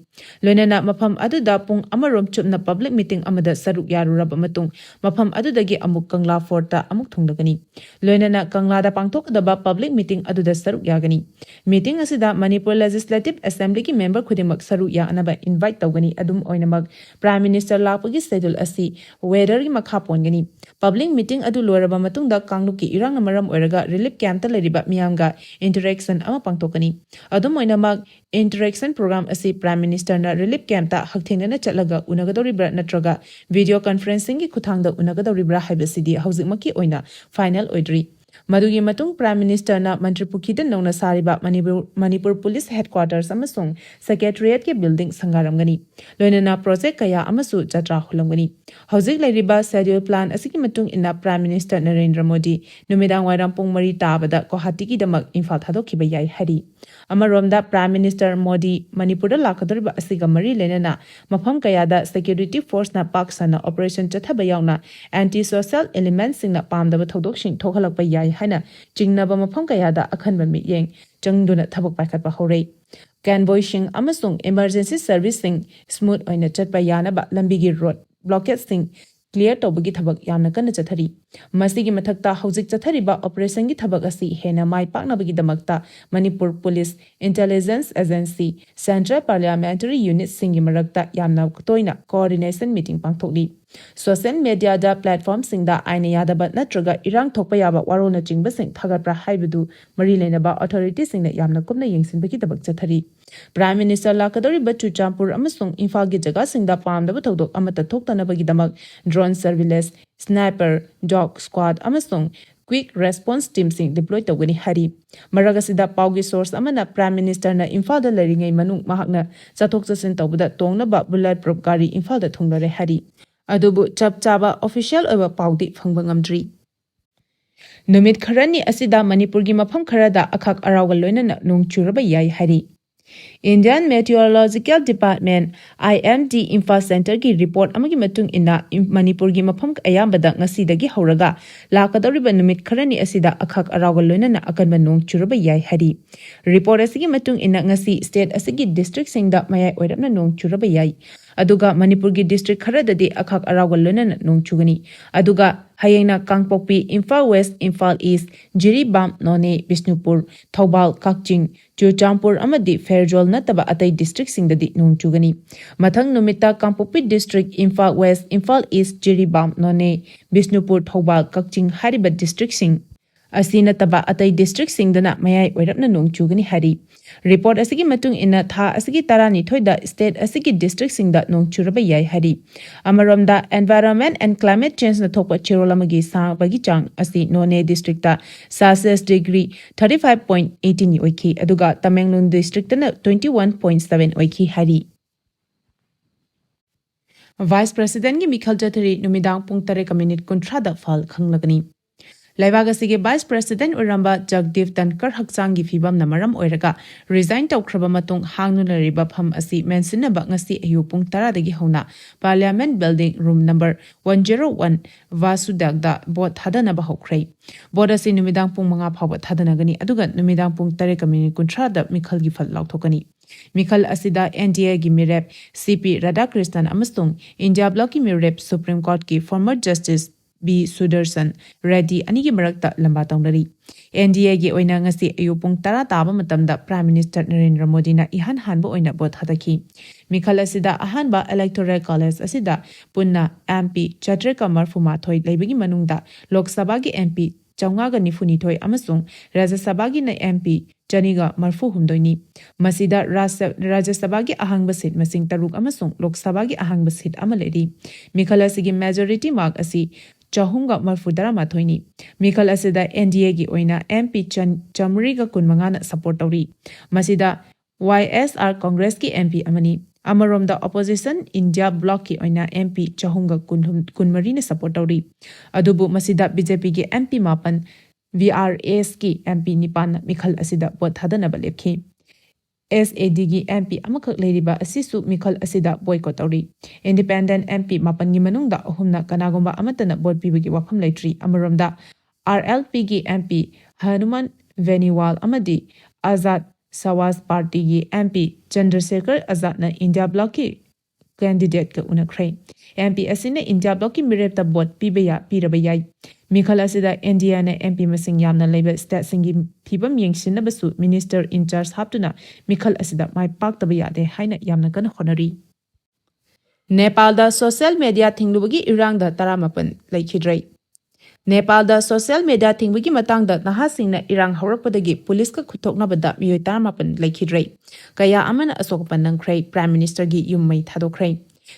ꯂꯣꯏꯅꯅ ꯃꯐꯝ ꯑꯗꯨꯗ ꯄꯨꯡ ꯑꯃꯔꯣꯝ ꯆꯨꯞꯅ public meeting ꯑꯃꯗ ꯁꯔꯨꯛ ꯌꯥꯔꯨꯔꯕ ꯃꯇꯨꯡ, ꯃꯐꯝ ꯑꯗꯨꯗꯒꯤ ꯑꯃꯨꯛ ꯀꯪꯂꯥ Fortꯇ ꯑꯃꯨꯛ ꯊꯨꯡꯂꯒꯅꯤ꯫ ꯂꯣꯏꯅꯅ ꯀꯪꯂꯥꯗ ꯄꯥꯡꯊꯣꯛꯀꯗꯕ public meeting ꯑꯗꯨꯗ ꯁꯔꯨꯛ ꯌꯥꯒꯅꯤ꯫ Meeting ꯑꯁꯤꯗ ꯃꯅꯤꯄꯨꯔ Legislative Assemblyꯒꯤ member ꯈꯨꯗꯤꯡꯃꯛ ꯁꯔꯨꯛ ꯌꯥꯅꯕ invite ꯇꯧꯒꯅꯤ꯫ ꯑꯗꯨꯝ ꯑꯣꯏꯅꯃꯛ, Prime Minister ꯂꯥꯛꯄꯒꯤ schedule ꯑꯁꯤ weatherꯒꯤ ꯃꯈꯥ ꯄꯣꯟꯒꯅꯤ꯫ Public meeting ꯑꯗꯨ ꯂꯣꯏꯔꯕ ꯃꯇꯨꯡꯗ ꯀꯥꯡꯂꯨꯞꯀꯤ ꯏꯔꯥꯡꯅ ꯃꯔꯝ ꯑꯣꯏꯔꯒ relief campꯇ ꯂꯩꯔꯤꯕ ꯃꯤꯌꯥꯝꯒ interaction ꯑꯃ ꯄꯥꯡꯊꯣꯛꯀꯅꯤ꯫ ꯑꯗꯨꯝ ꯑꯣꯏꯅꯃꯛ, interaction program ꯑꯁꯤ Prime Ministerꯅ relief campꯇ ꯍꯛꯊꯦꯡꯅꯅ ꯆꯠꯂꯒ ꯎꯅꯒꯗꯧꯔꯤꯕ꯭ꯔꯥ ꯅꯠꯇ꯭ꯔꯒ video conferencingꯒꯤ ꯈꯨꯠꯊꯥꯡꯗ ꯎꯅꯒꯗꯧꯔꯤꯕ꯭ꯔꯥ ꯍꯥꯏꯕꯁꯤꯗꯤ ꯍꯧꯖꯤꯛꯃꯛꯀꯤ ꯑꯣꯏꯅ final ꯑꯣꯏꯗ꯭ꯔꯤ꯫ ꯃꯗꯨꯒꯤ ꯃꯇꯨꯡ Prime Ministerꯅ ꯃꯟꯇ꯭ꯔꯤ ꯄꯨꯈ꯭ꯔꯤꯗ ꯅꯧꯅ ꯁꯥꯔꯤꯕ ꯃꯅꯤꯄꯨꯔ, ꯃꯅꯤꯄꯨꯔ Police headquarters ꯑꯃꯁꯨꯡ Secretariatꯀꯤ building ꯁꯪꯒꯥꯔꯝꯒꯅꯤ꯫ ꯂꯣꯏꯅꯅ project ꯀꯌꯥ ꯑꯃꯁꯨ ꯖꯇ꯭ꯔꯥ ꯍꯨꯜꯂꯝꯒꯅꯤ꯫ ꯍꯧꯖꯤꯛ ꯂꯩꯔꯤꯕ schedule plan ꯑꯁꯤꯒꯤ ꯃꯇꯨꯡ ꯏꯟꯅ Prime Minister ꯅꯔꯦꯟꯗ꯭ꯔ ꯃꯣꯗꯤ ꯅꯨꯃꯤꯗꯥꯡ ꯋꯥꯏꯔꯝ ꯄꯨꯡ ꯃꯔꯤ ꯇꯥꯕꯗ ꯒꯨꯋꯥꯍꯥꯇꯤꯒꯤꯗꯃꯛ ꯏꯝꯐꯥꯜ ꯊꯥꯗꯣꯛꯈꯤꯕ ꯌꯥꯏ ꯍꯥꯏꯔꯤ꯫ ꯑꯃꯔꯣꯝꯗ, Prime Minister ꯃꯣꯗꯤ ꯃꯅꯤꯄꯨꯔꯗ ꯂꯥꯛꯀꯗꯧꯔꯤꯕ ꯑꯁꯤꯒ ꯃꯔꯤ ꯂꯩꯅꯅ ꯃꯐꯝ ꯀꯌꯥꯗ security forceꯅ ꯄꯥꯛ ꯁꯟꯅ operation ꯆꯠꯊꯕ ꯌꯥꯎꯅ anti-social elementꯁꯤꯡꯅ ꯄꯥꯝꯗꯕ ꯊꯧꯗꯣꯛꯁꯤꯡ ꯊꯣꯛꯍꯜꯂꯛꯄ ꯌꯥꯏ ꯍꯥꯏꯅ ꯆꯤꯡꯅꯕ ꯃꯐꯝ ꯀꯌꯥꯗ ꯑꯈꯟꯕ ꯃꯤꯠꯌꯦꯡ ꯆꯪꯗꯨꯅ ꯊꯕꯛ ꯄꯥꯏꯈꯠꯄ ꯍꯧꯔꯦ꯫ Convoyꯁꯤꯡ ꯑꯃꯁꯨꯡ emergency serviceꯁꯤꯡ smooth ꯑꯣꯏꯅ ꯆꯠꯄ ꯌꯥꯅꯕ ꯂꯝꯕꯤꯒꯤ road blockadeꯁꯤꯡ clear ꯇꯧꯕꯒꯤ ꯊꯕꯛ ꯌꯥꯝꯅ ꯀꯟꯅ ꯆꯠꯊꯔꯤ꯫ ꯃꯁꯤꯒꯤ ꯃꯊꯛꯇ, ꯍꯧꯖꯤꯛ ꯆꯠꯊꯔꯤꯕ operationꯒꯤ ꯊꯕꯛ ꯑꯁꯤ ꯍꯦꯟꯅ ꯃꯥꯏ ꯄꯥꯛꯅꯕꯒꯤꯗꯃꯛꯇ Manipur Police, Intelligence Agency, Central Parliamentary Unitꯁꯤꯡꯒꯤ ꯃꯔꯛꯇ ꯌꯥꯝꯅ ꯇꯣꯏꯅ coordination meeting ꯄꯥꯡꯊꯣꯛꯂꯤ꯫ Social mediaꯗ platformꯁꯤꯡꯗ ꯑꯥꯏꯟꯅ ꯌꯥꯗꯕ ꯅꯠꯇ꯭ꯔꯒ ꯏꯔꯥꯡ ꯊꯣꯛꯄ ꯌꯥꯕ ꯋꯥꯔꯣꯜꯅꯆꯤꯡꯕꯁꯤꯡ ꯊꯥꯒꯠꯄ꯭ꯔꯥ ꯍꯥꯏꯕꯗꯨ ꯃꯔꯤ ꯂꯩꯅꯕ authorityꯁꯤꯡꯅ ꯌꯥꯝꯅ ꯀꯨꯞꯅ ꯌꯦꯡꯁꯤꯟꯕꯒꯤ ꯊꯕꯛ ꯆꯠꯊꯔꯤ꯫ Prime Minister ꯂꯥꯛꯀꯗꯧꯔꯤꯕ ꯆꯨꯔꯆꯥꯟꯄꯨꯔ ꯑꯃꯁꯨꯡ ꯏꯝꯐꯥꯜꯒꯤ ꯖꯒꯥꯁꯤꯡꯗ ꯄꯥꯝꯗꯕ ꯊꯧꯗꯣꯛ ꯑꯃꯠꯇ ꯊꯣꯛꯇꯅꯕꯒꯤꯗꯃꯛ drone surveillance, sniper, dog squad ꯑꯃꯁꯨꯡ quick response teamꯁꯤꯡ deploy ꯇꯧꯒꯅꯤ ꯍꯥꯏꯔꯤ꯫ ꯃꯔꯛ ꯑꯁꯤꯗ, ꯄꯥꯎꯒꯤ source ꯑꯃꯅ Prime Ministerꯅ ꯏꯝꯐꯥꯜꯗ ꯂꯩꯔꯤꯉꯩ ꯃꯅꯨꯡ ꯃꯍꯥꯛꯅ ꯆꯠꯊꯣꯛ ꯆꯠꯁꯤꯟ ꯇꯧꯕꯗ ꯇꯣꯡꯅꯕ bullet proof ꯒꯥꯔꯤ ꯏꯝꯐꯥꯜꯗ ꯊꯨꯡꯂꯔꯦ ꯍꯥꯏꯔꯤ꯫ ꯑꯗꯨꯕꯨ ꯆꯞ ꯆꯥꯕ official ꯑꯣꯏꯕ ꯄꯥꯎꯗꯤ ꯐꯪꯕ ꯉꯝꯗ꯭ꯔꯤ꯫ ꯅꯨꯃꯤꯠ ꯈꯔꯅꯤ ꯑꯁꯤꯗ ꯃꯅꯤꯄꯨꯔꯒꯤ ꯃꯐꯝ ꯈꯔꯗ ꯑꯈꯥꯛ ꯑꯔꯥꯎꯒ ꯂꯣꯏꯅꯅ ꯅꯣꯡ ꯆꯨꯔꯕ ꯌꯥꯏ ꯍꯥꯏꯔꯤ꯫ Indian Meteorological Department, IMD, Imphal centreꯒꯤ report ꯑꯃꯒꯤ ꯃꯇꯨꯡ ꯏꯟꯅ, ꯏꯝ-, ꯃꯅꯤꯄꯨꯔꯒꯤ ꯃꯐꯝ ꯑꯌꯥꯝꯕꯗ ꯉꯁꯤꯗꯒꯤ ꯍꯧꯔꯒ ꯂꯥꯛꯀꯗꯧꯔꯤꯕ ꯅꯨꯃꯤꯠ ꯈꯔꯅꯤ ꯑꯁꯤꯗ ꯑꯈꯥꯛ ꯑꯔꯥꯎꯒ ꯂꯣꯏꯅꯅ ꯑꯀꯟꯕ ꯅꯣꯡ ꯆꯨꯔꯕ ꯌꯥꯏ ꯍꯥꯏꯔꯤ꯫ Report ꯑꯁꯤꯒꯤ ꯃꯇꯨꯡ ꯏꯟꯅ, ꯉꯁꯤ state ꯑꯁꯤꯒꯤ districtꯁꯤꯡꯗ ꯃꯌꯥꯏ ꯑꯣꯏꯔꯞꯅ ꯅꯣꯡ ꯆꯨꯔꯕ ꯌꯥꯏ, ꯑꯗꯨꯒ ꯃꯅꯤꯄꯨꯔꯒꯤ district ꯈꯔꯗꯗꯤ ꯑꯈꯥꯛ ꯑꯔꯥꯎꯒ ꯂꯣꯏꯅꯅ ꯅꯣꯡ ꯆꯨꯒꯅꯤ꯫ ꯑꯗꯨꯒ ꯍꯌꯦꯡꯅ ꯀꯥꯡꯄꯣꯛꯄꯤ, ꯏꯝꯐꯥꯜ West, ꯏꯝꯐꯥꯜ East, ꯖꯤꯔꯤꯕꯥꯝ, ꯅꯣꯅꯦ, ꯕꯤꯁꯅꯨꯄꯨꯔ, ꯊꯧꯕꯥꯜ, ꯀꯛꯆꯤꯡ, ꯆꯨꯔꯆꯥꯟꯄꯨꯔ ꯑꯃꯗꯤ ꯐꯦꯔꯖꯣꯜ ꯅꯠꯇꯕ ꯑꯇꯩ districtꯁꯤꯡꯗꯗꯤ ꯅꯣꯡ ꯆꯨꯒꯅꯤ꯫ ꯃꯊꯪ ꯅꯨꯃꯤꯠꯇ ꯀꯥꯡꯄꯣꯛꯄꯤ district, Imphal West, Imphal East, Jiribam, ꯅꯣꯅꯦ, ꯕꯤꯁꯅꯨꯄꯨꯔ, ꯊꯧꯕꯥꯜ, ꯀꯛꯆꯤꯡ ꯍꯥꯏꯔꯤꯕ districtꯁꯤꯡ ꯑꯁꯤ ꯅꯠꯇꯕ ꯑꯇꯩ districtꯁꯤꯡꯗꯅ ꯃꯌꯥꯏ ꯑꯣꯏꯔꯞꯅ ꯅꯣꯡ ꯆꯨꯒꯅꯤ ꯍꯥꯏꯔꯤ꯫ Report ꯑꯁꯤꯒꯤ ꯃꯇꯨꯡ ꯏꯟꯅ, ꯊꯥ ꯑꯁꯤꯒꯤ ꯇꯔꯥꯅꯤꯊꯣꯏꯗ state ꯑꯁꯤꯒꯤ districtꯁꯤꯡꯗ ꯅꯣꯡ ꯆꯨꯔꯕ ꯌꯥꯏ ꯍꯥꯏꯔꯤ꯫ ꯑꯃꯔꯣꯝꯗ, Environment and Climate Changeꯅ ꯊꯣꯛꯄ ꯆꯦꯔꯣꯜ ꯑꯃꯒꯤ ꯁꯥꯡꯕꯒꯤ ꯆꯥꯡ ꯑꯁꯤ ꯅꯣꯅꯦ districtꯇ Celsius degree thirty five point eighteen ꯑꯣꯏꯈꯤ, ꯑꯗꯨꯒ Tamenglong districtꯇꯅ twenty one point seven ꯑꯣꯏꯈꯤ ꯍꯥꯏꯔꯤ꯫ Vice Presidentꯀꯤ ꯃꯤꯈꯜ ꯆꯠꯊꯔꯤ꯫ ꯅꯨꯃꯤꯗꯥꯡ ꯄꯨꯡ ꯇꯔꯦꯠꯀ ꯃꯤꯅꯤꯠ ꯀꯨꯟꯊ꯭ꯔꯥꯗ ꯐꯜ ꯈꯪꯂꯒꯅꯤ꯫ ꯂꯩꯕꯥꯛ ꯑꯁꯤꯒꯤ Vice President ꯑꯣꯏꯔꯝꯕ ꯖꯒꯗꯤꯞ ꯙꯟꯀꯔ ꯍꯛꯆꯥꯡꯒꯤ ꯐꯤꯕꯝꯅ ꯃꯔꯝ ꯑꯣꯏꯔꯒ resign ꯇꯧꯈ꯭ꯔꯕ ꯃꯇꯨꯡ ꯍꯥꯡꯗꯨꯅ ꯂꯩꯔꯤꯕ ꯐꯝ ꯑꯁꯤ ꯃꯦꯟꯁꯤꯟꯅꯕ ꯉꯁꯤ ꯑꯌꯨꯛ ꯄꯨꯡ ꯇꯔꯥꯗꯒꯤ ꯍꯧꯅ Parliament Building Room number one zero one ꯚꯥꯁꯨꯗꯦꯕꯗ vote ꯊꯥꯗꯅꯕ ꯍꯧꯈ꯭ꯔꯦ꯫ Vote ꯑꯁꯤ ꯅꯨꯃꯤꯗꯥꯡ ꯄꯨꯡ ꯃꯉꯥ ꯐꯥꯎꯕ ꯊꯥꯗꯅꯒꯅꯤ, ꯑꯗꯨꯒ ꯅꯨꯃꯤꯗꯥꯡ ꯄꯨꯡ ꯇꯔꯦꯠꯀ ꯃꯤꯅꯤꯠ ꯀꯨꯟꯊ꯭ꯔꯥꯗ ꯃꯤꯈꯜꯒꯤ ꯐꯜ ꯂꯥꯎꯊꯣꯛꯀꯅꯤ꯫ ꯃꯤꯈꯜ ꯑꯁꯤꯗ NDAꯒꯤ ꯃꯤꯔꯦꯞ CP ꯔꯥꯙꯥꯀ꯭ꯔꯤꯁꯅꯟ ꯑꯃꯁꯨꯡ ꯏꯟꯗꯤꯌꯥ ꯕ꯭ꯂꯣꯛꯀꯤ ꯃꯤꯔꯦꯞ Supreme Courtꯀꯤ former Justice B Sudarshan Reddy ꯑꯅꯤꯒꯤ ꯃꯔꯛꯇ ꯂꯝꯕꯥ ꯇꯧꯅꯔꯤ꯫ NDAꯒꯤ ꯑꯣꯏꯅ ꯉꯁꯤ ꯑꯌꯨꯛ ꯄꯨꯡ ꯇꯔꯥ ꯇꯥꯕ ꯃꯇꯝꯗ Prime Minister ꯅꯔꯦꯟꯗ꯭ꯔ ꯃꯣꯗꯤꯅ ꯏꯍꯥꯟ ꯍꯥꯟꯕ ꯑꯣꯏꯅ vote ꯊꯥꯗꯈꯤ꯫ ꯃꯤꯈꯜ ꯑꯁꯤꯗ ꯑꯍꯥꯟꯕ Electoral College ꯑꯁꯤꯗ ꯄꯨꯟꯅ MP ꯆꯥꯇ꯭ꯔꯦꯠꯀ ꯃꯔꯐꯨ ꯃꯥꯊꯣꯏ ꯂꯩꯕꯒꯤ ꯃꯅꯨꯡꯗ ꯂꯣꯛ ꯁꯚꯥꯒꯤ MP ꯆꯥꯝꯃꯉꯥꯒ ꯅꯤꯐꯨ ꯅꯤꯊꯣꯏ ꯑꯃꯁꯨꯡ ꯔꯥꯖ꯭ꯌ ꯁꯚꯥꯒꯤ MP ꯆꯅꯤꯒ ꯃꯔꯐꯨ ꯍꯨꯝꯗꯣꯏꯅꯤ꯫ ꯃꯁꯤꯗ ꯔꯥꯖ꯭ꯌ, ꯔꯥꯖ꯭ꯌ ꯁꯚꯥꯒꯤ ꯑꯍꯥꯡꯕ seat ꯃꯁꯤꯡ ꯇꯔꯨꯛ ꯑꯃꯁꯨꯡ ꯂꯣꯛ ꯁꯚꯥꯒꯤ ꯑꯍꯥꯡꯕ seat ꯑꯃ ꯂꯩꯔꯤ꯫ ꯃꯤꯈꯜ ꯑꯁꯤꯒꯤ majority mark ꯑꯁꯤ ꯆꯍꯨꯝꯒ ꯃꯔꯐꯨ ꯇꯔꯥ ꯃꯥꯊꯣꯏꯅꯤ꯫ ꯃꯤꯈꯜ ꯑꯁꯤꯗ NDAꯒꯤ ꯑꯣꯏꯅ MP ꯆꯥꯝꯃꯔꯤꯒ ꯀꯨꯟꯃꯉꯥꯅ support ꯇꯧꯔꯤ꯫ ꯃꯁꯤꯗ YSR Congressꯀꯤ MP ꯑꯃꯅꯤ꯫ ꯑꯃꯔꯣꯝꯗ opposition ꯏꯟꯗꯤꯌꯥ ꯕ꯭ꯂꯣꯛꯀꯤ ꯑꯣꯏꯅ MP ꯆꯍꯨꯝꯒ ꯀꯨꯟꯃꯔꯤꯅ support ꯇꯧꯔꯤ꯫ ꯑꯗꯨꯕꯨ ꯃꯁꯤꯗ BJPꯒꯤ MP ꯃꯥꯄꯟ, VRSꯀꯤ MP ꯅꯤꯄꯥꯟꯅ ꯃꯤꯈꯜ ꯑꯁꯤꯗ vote ꯊꯥꯗꯅꯕ ꯂꯦꯞꯈꯤ꯫ SADꯒꯤ MP ꯑꯃꯈꯛ ꯂꯩꯔꯤꯕ ꯑꯁꯤꯁꯨ ꯃꯤꯈꯜ ꯑꯁꯤꯗ boycott ꯇꯧꯔꯤ꯫ Independent MP ꯃꯥꯄꯟꯒꯤ ꯃꯅꯨꯡꯗ ꯑꯍꯨꯝꯅ ꯀꯅꯥꯒꯨꯝꯕ ꯑꯃꯠꯇꯅ vote ꯄꯤꯕꯒꯤ ꯋꯥꯐꯝ ꯂꯩꯇ꯭ꯔꯤ꯫ ꯑꯃꯔꯣꯝꯗ RLPꯒꯤ MP ꯍꯅꯨꯃꯟ ꯕꯦꯅꯤꯋꯥꯜ ꯑꯃꯗꯤ ꯑꯖꯥꯗ ꯁꯋꯥꯖ ꯄꯥꯔꯇꯤꯒꯤ MP ꯆꯟꯗ꯭ꯔꯁꯦꯈꯔ ꯑꯖꯥꯗꯅ ꯏꯟꯗꯤꯌꯥ ꯕ꯭ꯂꯣꯛꯀꯤ candidateꯀ ꯎꯅꯈ꯭ꯔꯦ꯫ MP ꯑꯁꯤꯅ ꯏꯟꯗꯤꯌꯥ ꯕ꯭ꯂꯣꯛꯀꯤ ꯃꯤꯔꯦꯞꯇ vote ꯄꯤꯕ ꯌꯥ-, ꯄꯤꯔꯕ ꯌꯥꯏ꯫ ꯃꯤꯈꯜ ꯑꯁꯤꯗ NDAꯅ MP ꯃꯁꯤꯡ ꯌꯥꯝꯅ ꯂꯩꯕ stateꯁꯤꯡꯒꯤ ꯐꯤꯕꯝ ꯌꯦꯡꯁꯤꯟꯅꯕꯁꯨ minister in charge ꯍꯥꯞꯇꯨꯅ ꯃꯤꯈꯜ ꯑꯁꯤꯗ ꯃꯥꯏ ꯄꯥꯛꯇꯕ ꯌꯥꯗꯦ ꯍꯥꯏꯅ ꯌꯥꯝꯅ ꯀꯟꯅ ꯍꯣꯠꯅꯔꯤ꯫ ꯅꯦꯄꯥꯜꯗ social media ꯊꯤꯡꯂꯨꯕꯒꯤ ꯏꯔꯥꯡꯗ ꯇꯔꯥꯃꯥꯄꯟ ꯂꯩꯈꯤꯗ꯭ꯔꯦ꯫ ꯅꯦꯄꯥꯜꯗ social media ꯊꯤꯡꯕꯒꯤ ꯃꯇꯥꯡꯗ ꯅꯍꯥꯁꯤꯡꯅ ꯏꯔꯥꯡ ꯍꯧꯔꯛꯄꯗꯒꯤ ꯄꯨꯂꯤꯁꯀ ꯈꯨꯠꯊꯣꯛꯅꯕꯗ ꯃꯤꯑꯣꯏ ꯇꯔꯥꯃꯥꯄꯟ ꯂꯩꯈꯤꯗ꯭ꯔꯦ꯫ ꯀꯌꯥ ꯑꯃꯅ ꯑꯁꯣꯛ ꯑꯄꯟ ꯅꯪꯈ꯭ꯔꯦ꯫ Prime Ministerꯒꯤ ꯌꯨꯝ ꯃꯩ ꯊꯥꯗꯣꯛꯈ꯭ꯔꯦ꯫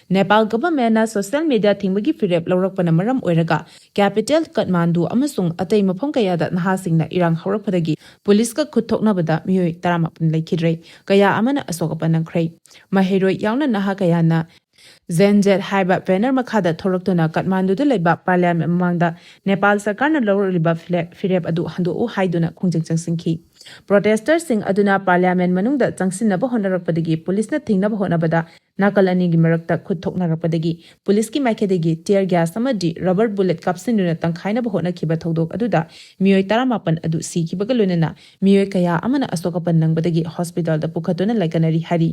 ꯅꯦꯄꯥꯜ governmentꯅ social media ꯊꯤꯡꯕꯒꯤ ꯐꯤꯔꯦꯞ ꯂꯧꯔꯛꯄꯅ ꯃꯔꯝ ꯑꯣꯏꯔꯒ capital ꯀꯠꯃꯥꯟꯗꯨ ꯑꯃꯁꯨꯡ ꯑꯇꯩ ꯃꯐꯝ ꯀꯌꯥꯗ ꯅꯍꯥꯁꯤꯡꯅ ꯏꯔꯥꯡ ꯍꯧꯔꯛꯄꯗꯒꯤ ꯄꯨꯂꯤꯁꯀ ꯈꯨꯠꯊꯣꯛꯅꯕꯗ ꯃꯤꯑꯣꯏ ꯇꯔꯥꯃꯥꯄꯟ ꯂꯩꯈꯤꯗ꯭ꯔꯦ꯫ ꯀꯌꯥ ꯑꯃꯅ ꯑꯁꯣꯛ ꯑꯄꯟ ꯅꯪꯈ꯭ꯔꯦ꯫ ꯃꯍꯩꯔꯣꯏ ꯌꯥꯎꯅ ꯅꯍꯥ ꯀꯌꯥꯅ ꯖꯦꯟ ꯖꯦꯠ ꯍꯥꯏꯕ ꯕꯦꯅꯔ ꯃꯈꯥꯗ ꯊꯣꯛꯂꯛꯇꯨꯅ ꯀꯥꯊꯃꯥꯟꯗꯨꯗ ꯂꯩꯕ ꯄꯥꯔꯂꯤꯌꯥꯃꯦꯟ ꯃꯃꯥꯡꯗ ꯅꯦꯄꯥꯜ ꯁꯔꯀꯥꯔꯅ ꯂꯧꯔꯛꯂꯤꯕ ꯐꯤꯔꯦꯞ, ꯐꯤꯔꯦꯞ ꯑꯗꯨ ꯍꯟꯗꯣꯛꯎ ꯍꯥꯏꯗꯨꯅ ꯈꯣꯡꯖꯪ ꯆꯪꯁꯤꯟꯈꯤ꯫ ꯄ꯭ꯔꯣꯇꯦꯁꯇꯔꯁꯤꯡ ꯑꯗꯨꯅ ꯄꯥꯔꯂꯤꯌꯥꯃꯦꯟ ꯃꯅꯨꯡꯗ ꯆꯪꯁꯤꯟꯅꯕ ꯍꯣꯠꯅꯔꯛꯄꯗꯒꯤ ꯄꯨꯂꯤꯁꯅ ꯊꯤꯡꯅꯕ ꯍꯣꯠꯅꯕꯗ ꯅꯥꯀꯜ ꯑꯅꯤꯒꯤ ꯃꯔꯛꯇ ꯈꯨꯠ ꯊꯣꯛꯅꯔꯛꯄꯗꯒꯤ ꯄꯨꯂꯤꯁꯀꯤ ꯃꯥꯏꯀꯩꯗꯒꯤ tear gas ꯑꯃꯗꯤ rubber bullet ꯀꯥꯞꯁꯤꯟꯗꯨꯅ ꯇꯪꯈꯥꯏꯅꯕ ꯍꯣꯠꯅꯈꯤꯕ ꯊꯧꯗꯣꯛ ꯑꯗꯨꯗ ꯃꯤꯑꯣꯏ ꯇꯔꯥꯃꯥꯄꯟ ꯑꯗꯨ ꯁꯤꯈꯤꯕꯒ ꯂꯣꯏꯅꯅ ꯃꯤꯑꯣꯏ ꯀꯌꯥ ꯑꯃꯅ ꯑꯁꯣꯛ ꯑꯄꯟ ꯅꯪꯕꯗꯒꯤ ꯍꯣꯁꯄꯤꯇꯥꯜꯗ ꯄꯨꯈꯠꯇꯨꯅ ꯂꯥꯏꯀꯠꯅꯔꯤ ꯍꯥꯏꯔꯤ꯫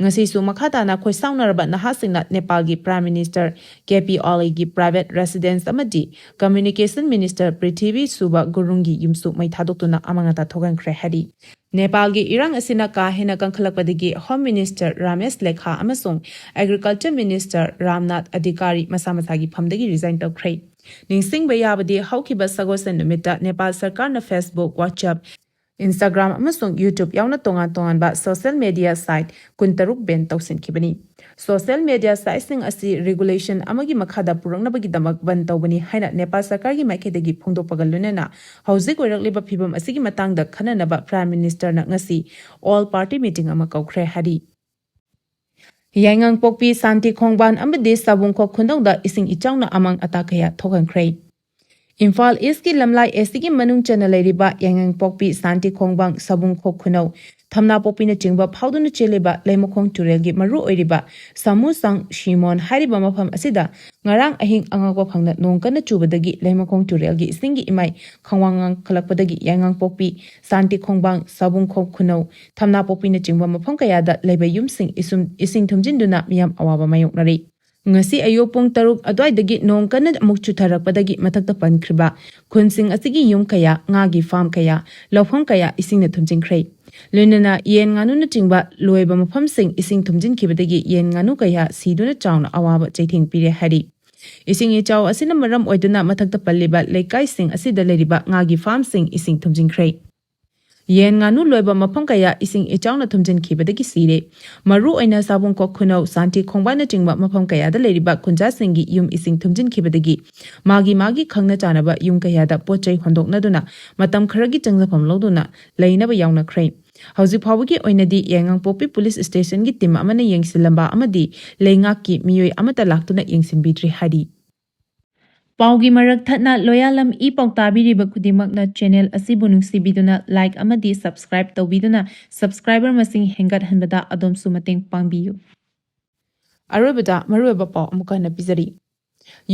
ꯉꯁꯤꯁꯨ ꯃꯈꯥ ꯇꯥꯅ ꯈꯣꯏꯁꯥꯎꯅꯔꯕ ꯅꯍꯥꯁꯤꯡꯅ ꯅꯦꯄꯥꯜꯒꯤ Prime Minister K P ꯑꯣꯂꯤꯒꯤ private residence ꯑꯃꯗꯤ Communication Minister ꯄ꯭ꯔꯤꯊꯤꯕꯤ ꯁꯨꯕ ꯒꯨꯔꯨꯡꯒꯤ ꯌꯨꯝꯁꯨ ꯃꯩ ꯊꯥꯗꯣꯛꯇꯨꯅ ꯑꯃꯥꯡ ꯑꯇꯥ ꯊꯣꯛꯍꯟꯈ꯭ꯔꯦ ꯍꯥꯏꯔꯤ꯫ ꯅꯦꯄꯥꯜꯒꯤ ꯏꯔꯥꯡ ꯑꯁꯤꯅ ꯀꯥ ꯍꯦꯟꯅ ꯀꯟꯈꯠꯂꯛꯄꯗꯒꯤ Home Minister ꯔꯥꯃꯦꯁ ꯂꯦꯈꯥ ꯑꯃꯁꯨꯡ Agriculture Minister ꯔꯥꯝꯅꯥꯊ ꯑꯙꯤꯀꯥꯔꯤ ꯃꯁꯥ ꯃꯁꯥꯒꯤ ꯐꯝꯗꯒꯤ resign ꯇꯧꯈ꯭ꯔꯦ꯫ ꯅꯤꯡꯁꯤꯡꯕ ꯌꯥꯕꯗꯤ, ꯍꯧꯈꯤꯕ ꯁꯒꯣꯜꯁꯦꯟ ꯅꯨꯃꯤꯠꯇ ꯅꯦꯄꯥꯜ ꯁꯔꯀꯥꯔꯅ Facebook, WhatsApp, Instagram ꯑꯃꯁꯨꯡ YouTube ꯌꯥꯎꯅ ꯇꯣꯉꯥꯟ ꯇꯣꯉꯥꯟꯕ social media site ꯀꯨꯟꯇꯔꯨꯛ ban ꯇꯧꯁꯤꯟꯈꯤꯕꯅꯤ꯫ Social media siteꯁꯤꯡ ꯑꯁꯤ regulation ꯑꯃꯒꯤ ꯃꯈꯥꯗ ꯄꯨꯔꯛꯅꯕꯒꯤꯗꯃꯛ ꯕꯟ ꯇꯧꯕꯅꯤ ꯍꯥꯏꯅ ꯅꯦꯄꯥꯜ ꯁꯔꯀꯥꯔꯒꯤ ꯃꯥꯏꯀꯩꯗꯒꯤ ꯐꯣꯡꯗꯣꯛꯄꯒ ꯂꯣꯏꯅꯅ ꯍꯧꯖꯤꯛ ꯑꯣꯏꯔꯛꯂꯤꯕ ꯐꯤꯕꯝ ꯑꯁꯤꯒꯤ ꯃꯇꯥꯡꯗ ꯈꯟꯅꯅꯕ Prime Ministerꯅ ꯉꯁꯤ all party meeting ꯑꯃ ꯀꯧꯈ꯭ꯔꯦ ꯍꯥꯏꯔꯤ꯫ ꯌꯥꯏꯉꯪꯄꯣꯛꯄꯤ, ꯁꯥꯟꯇꯤ ꯈꯣꯡꯕꯥꯟ ꯑꯃꯗꯤ ꯁꯥꯕꯨꯡꯈꯣꯛ ꯈꯨꯅꯧꯗ ꯏꯁꯤꯡ ꯏꯆꯥꯎꯅ ꯑꯃꯥꯡ ꯑꯇꯥ ꯀꯌꯥ ꯊꯣꯛꯍꯟꯈ꯭ꯔꯦ꯫ ꯏꯝꯐꯥꯜ ꯏꯁꯀꯤ ꯂꯝꯂꯥꯏ ꯑꯦꯁꯤꯒꯤ ꯃꯅꯨꯡ ꯆꯟꯅ ꯂꯩꯔꯤꯕ ꯌꯥꯏꯉꯪꯄꯣꯛꯄꯤ, ꯁꯥꯟꯇꯤ ꯈꯣꯡꯕꯥꯡ, ꯁꯥꯕꯨꯡꯈꯣꯛ ꯈꯨꯅꯧ, ꯊꯝꯅꯥꯄꯣꯛꯄꯤꯅꯆꯤꯡꯕ ꯐꯥꯎꯗꯨꯅ ꯆꯦꯜꯂꯤꯕ ꯂꯩꯃꯈꯣꯡ ꯇꯨꯔꯦꯜꯒꯤ ꯃꯔꯨ ꯑꯣꯏꯔꯤꯕ ꯁꯥꯃꯨꯁꯥꯡ ꯁꯤꯃꯣꯟ ꯍꯥꯏꯔꯤꯕ ꯃꯐꯝ ꯑꯁꯤꯗ ꯉꯔꯥꯡ ꯑꯍꯤꯡ ꯑꯉꯛꯄ ꯐꯪꯅ ꯅꯣꯡ ꯀꯟꯅ ꯆꯨꯕꯗꯒꯤ ꯂꯩꯃꯈꯣꯡ ꯇꯨꯔꯦꯜꯒꯤ ꯏꯁꯤꯡꯒꯤ ꯏꯃꯥꯏ ꯈꯣꯡꯋꯥꯡ ꯋꯥꯡꯈꯠꯂꯛꯄꯗꯒꯤ ꯌꯥꯏꯉꯪꯄꯣꯛꯄꯤ, ꯁꯥꯟꯇꯤ ꯈꯣꯡꯕꯥꯡ, ꯁꯥꯕꯨꯡꯈꯣꯛ ꯈꯨꯅꯧ, ꯊꯝꯅꯥꯄꯣꯛꯄꯤꯅꯆꯤꯡꯕ ꯃꯐꯝ ꯀꯌꯥꯗ ꯂꯩꯕ ꯌꯨꯝꯁꯤꯡ ꯏꯁꯨꯝ-, ꯏꯁꯤꯡ ꯊꯨꯝꯖꯤꯟꯗꯨꯅ ꯃꯤꯌꯥꯝ ꯑꯋꯥꯕ ꯃꯥꯌꯣꯛꯅꯔꯤ꯫ ꯉꯁꯤ ꯑꯌꯨꯛ ꯄꯨꯡ ꯇꯔꯨꯛ ꯑꯗꯨꯋꯥꯏꯗꯒꯤ ꯅꯣꯡ ꯀꯟꯅ ꯑꯃꯨꯛ ꯆꯨꯊꯔꯛꯄꯗꯒꯤ ꯃꯊꯛꯇ ꯄꯟꯈ꯭ꯔꯤꯕ ꯈꯨꯟꯁꯤꯡ ꯑꯁꯤꯒꯤ ꯌꯨꯝ ꯀꯌꯥ, ꯉꯥꯒꯤ farm ꯀꯌꯥ, ꯂꯧꯐꯝ ꯀꯌꯥ ꯏꯁꯤꯡꯅ ꯊꯨꯝꯖꯤꯟꯈ꯭ꯔꯦ꯫ ꯂꯣꯏꯅꯅ ꯌꯦꯟ ꯉꯥꯅꯨꯅꯆꯤꯡꯕ ꯂꯣꯏꯕ ꯃꯐꯝꯁꯤꯡ ꯏꯁꯤꯡ ꯊꯨꯝꯖꯤꯟꯈꯤꯕꯗꯒꯤ ꯌꯦꯟ ꯉꯥꯅꯨ ꯀꯌꯥ ꯁꯤꯗꯨꯅ ꯆꯥꯎꯅ ꯑꯋꯥꯕ ꯆꯩꯊꯦꯡ ꯄꯤꯔꯦ ꯍꯥꯏꯔꯤ꯫ ꯏꯁꯤꯡ ꯏꯆꯥꯎ ꯑꯁꯤꯅ ꯃꯔꯝ ꯑꯣꯏꯗꯨꯅ ꯃꯊꯛꯇ ꯄꯜꯂꯤꯕ ꯂꯩꯀꯥꯏꯁꯤꯡ ꯑꯁꯤꯗ ꯂꯩꯔꯤꯕ ꯉꯥꯒꯤ farmꯁꯤꯡ ꯏꯁꯤꯡ ꯊꯨꯝꯖꯤꯟꯈ꯭ꯔꯦ꯫ ꯌꯦꯟ ꯉꯥꯅꯨ ꯂꯣꯏꯕ ꯃꯐꯝ ꯀꯌꯥ ꯏꯁꯤꯡ ꯏꯆꯥꯎꯅ ꯊꯨꯝꯖꯤꯟꯈꯤꯕꯗꯒꯤ ꯁꯤꯔꯦ꯫ ꯃꯔꯨ ꯑꯣꯏꯅ ꯁꯥꯕꯨꯡꯈꯣꯛ ꯈꯨꯅꯧ, ꯁꯥꯟꯇꯤ ꯈꯣꯡꯕꯥꯟꯅꯆꯤꯡꯕ ꯃꯐꯝ ꯀꯌꯥꯗ ꯂꯩꯔꯤꯕ ꯈꯨꯟꯖꯥꯁꯤꯡꯒꯤ ꯌꯨꯝ ꯏꯁꯤꯡ ꯊꯨꯝꯖꯤꯟꯈꯤꯕꯗꯒꯤ ꯃꯥꯒꯤ ꯃꯥꯒꯤ ꯈꯪꯅ ꯆꯥꯅꯕ ꯌꯨꯝ ꯀꯌꯥꯗ ꯄꯣꯠ ꯆꯩ ꯍꯣꯟꯗꯣꯛꯅꯗꯨꯅ ꯃꯇꯝ ꯈꯔꯒꯤ ꯆꯪꯖꯐꯝ ꯂꯧꯗꯨꯅ ꯂꯩꯅꯕ ꯌꯥꯎꯅꯈ꯭ꯔꯦ꯫ ꯍꯧꯖꯤꯛ ꯐꯥꯎꯕꯒꯤ ꯑꯣꯏꯅꯗꯤ ꯌꯥꯏꯉꯪꯄꯣꯛꯄꯤ ꯄꯨꯂꯤꯁ ꯁ꯭ꯇꯦꯁꯟꯒꯤ ꯇꯤꯝ ꯑꯃꯅ ꯌꯦꯡꯁꯤꯜꯂꯝꯕ ꯑꯃꯗꯤ ꯂꯩꯉꯥꯛꯀꯤ ꯃꯤꯑꯣꯏ ꯑꯃꯠꯇ ꯂꯥꯛꯇꯨꯅ ꯌꯦꯡꯁꯤꯟꯕꯤꯗ꯭ꯔꯤ ꯍꯥꯏꯔꯤ꯫ ꯄꯥꯎꯒꯤ ꯃꯔꯛ ꯊꯠꯅ ꯂꯣꯌꯥꯂꯝ ꯏ ꯄꯥꯎ ꯇꯥꯕꯤꯔꯤꯕ ꯈꯨꯗꯤꯡꯃꯛꯅ ꯆꯦꯅꯦꯜ ꯑꯁꯤꯕꯨ ꯅꯨꯡꯁꯤꯕꯤꯗꯨꯅ ꯂꯥꯏꯛ ꯑꯃꯗꯤ ꯁꯕꯁꯀ꯭ꯔꯥꯏꯕ ꯇꯧꯕꯤꯗꯨꯅ ꯁꯕꯁꯀ꯭ꯔꯥꯏꯕꯔ ꯃꯁꯤꯡ ꯍꯦꯟꯒꯠꯍꯟꯕꯗ ꯑꯗꯣꯝꯁꯨ ꯃꯇꯦꯡ ꯄꯥꯡꯕꯤꯌꯨ꯫ ꯑꯔꯣꯏꯕꯗ ꯃꯔꯨꯑꯣꯏꯕ ꯄꯥꯎ ꯑꯃꯨꯛꯀ ꯍꯟꯅ ꯄꯤꯖꯔꯤ꯫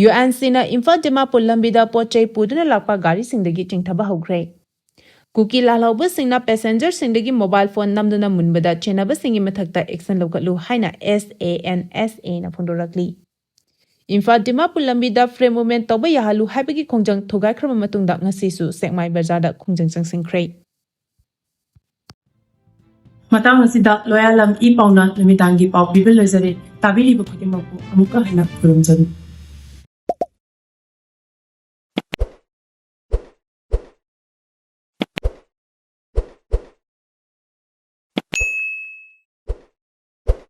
ꯌꯨ ꯑꯦꯟ ꯁꯤꯅ ꯏꯝꯐꯥꯜ ꯗꯤꯃꯥꯄꯨꯔ ꯂꯝꯕꯤꯗ ꯄꯣꯠ ꯆꯩ ꯄꯨꯗꯨꯅ ꯂꯥꯛꯄ ꯒꯥꯔꯤꯁꯤꯡꯗꯒꯤ ꯆꯤꯡꯊꯕ ꯍꯧꯈ꯭ꯔꯦ꯫ ꯀꯨꯀꯤ ꯂꯥꯜꯍꯧꯕꯁꯤꯡꯅ ꯄꯦꯁꯦꯟꯖꯔꯁꯤꯡꯗꯒꯤ ꯃꯣꯕꯥꯏꯜ ꯐꯣꯟ ꯅꯝꯗꯨꯅ ꯃꯨꯟꯕꯗ ꯆꯦꯟꯅꯕꯁꯤꯡꯒꯤ ꯃꯊꯛꯇ ꯑꯦꯛꯁꯟ ꯂꯧꯈꯠꯂꯨ ꯍꯥꯏꯅ ꯑꯦꯁ ꯑꯦ ꯑꯦꯟ ꯑꯦꯁ ꯑꯦꯅ ꯐꯣꯡꯗꯣꯔꯛꯂꯤ꯫ ꯏꯝꯐꯥꯜ ꯗꯤꯃꯥꯄꯨꯔ ꯂꯝꯕꯤꯗ ꯐ꯭ꯔꯤ ꯃꯨꯚꯃꯦꯟ ꯇꯧꯕ ꯌꯥꯍꯜꯂꯨ ꯍꯥꯏꯕꯒꯤ ꯈꯣꯡꯖꯪ ꯊꯨꯒꯥꯏꯈ꯭ꯔꯕ ꯃꯇꯨꯡꯗ ꯉꯁꯤꯁꯨ ꯁꯦꯛꯃꯥꯏ ꯕꯖꯥꯔꯗ ꯈꯣꯡꯖꯪ ꯆꯪꯁꯤꯟꯈ꯭ꯔꯦ꯫ ꯃꯇꯥꯡ ꯑꯁꯤꯗ ꯂꯣꯌꯥꯂꯝ ꯏ ꯄꯥꯎꯅ ꯅꯨꯃꯤꯗꯥꯡꯒꯤ ꯄꯥꯎ ꯄꯤꯕ ꯂꯣꯏꯖꯔꯦ꯫ ꯇꯥꯕꯤꯔꯤꯕ ꯈꯨꯗꯤꯡꯃꯛꯄꯨ ꯑꯃꯨꯛꯀ ꯍꯟꯅ ꯈꯨꯔꯨꯝꯖꯔꯤ꯫